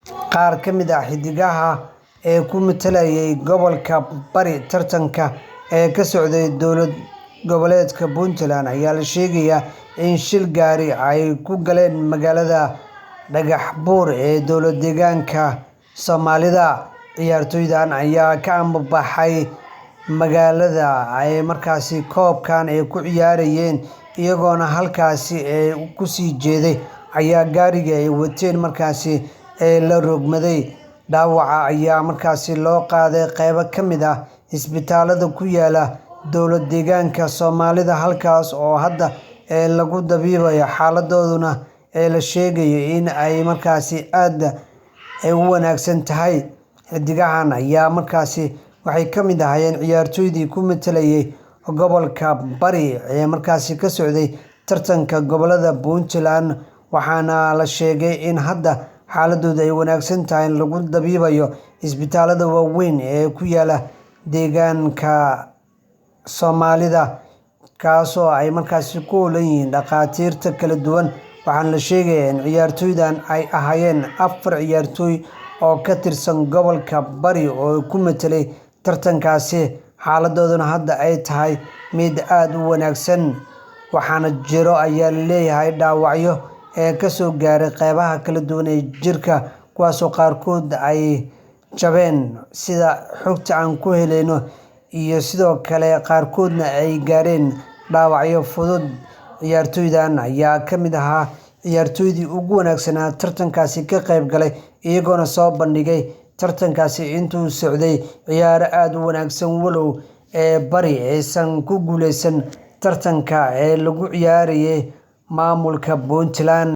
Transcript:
Qaar ka mid ah xiddigaha ee ku matalayay gobolka Bari tartanka ee ka socday dowlad goboleedka Puntland ayaa la sheegayaa in shil gaari ay ku galeen magaalada Dhagaxbuur ee dowlad deegaanka Soomaalida. Ciyaartoydan ayaa ka ambabaxay magaalada ay markaasi koobkan ay ku ciyaarayeen, iyagoona halkaasi ee kusii jeeday ayaa gaariga ay wateen markaasi ee la rogmaday. Dhaawaca ayaa markaasi loo qaaday qeybo ka mid ah isbitaalada ku yaala dowlad deegaanka Soomaalida, halkaas oo hadda ee lagu dabiibayo, xaaladooduna ee la sheegayo in ay markaasi aad ay u wanaagsan tahay. Xiddigahan ayaa markaasi waxay ka mid ahaayeen ciyaartoydii ku matalayay gobolka Bari ee markaasi ka socday tartanka gobolada Puntland, waxaana la sheegay in hadda xaaladoodu ay wanaagsan tahay, lagu dabiibayo isbitaalada waaweyn ee ku yaala deegaanka Soomaalida, kaasoo ay markaasi ku howlan yihiin dhakhaatiirta kala duwan. Waxaana la sheegayaa in ciyaartoydan ay ahaayeen 4 ciyaartooy oo ka tirsan gobolka Bari oo ku matelay tartankaasi, xaaladooduna hadda ay tahay mid aada u wanaagsan. Waxaana jiro ayaa laleeyahay dhaawacyo ee kasoo gaaray qeybaha kala duwan ee jirka, kuwaasoo qaarkood ay jabeen sida xogta aan ku helayno, iyo sidoo kale qaarkoodna ay gaareen dhaawacyo fudud. Ciyaartoydan ayaa ka mid ahaa ciyaartoydii ugu wanaagsanaa tartankaasi ka qeyb galay, iyagoona soo bandhigay tartankaasi intuu socday ciyaaro aada u wanaagsan, walow ee Bari aysan ku guuleysan tartanka ee lagu ciyaarayay maamulka Puntland.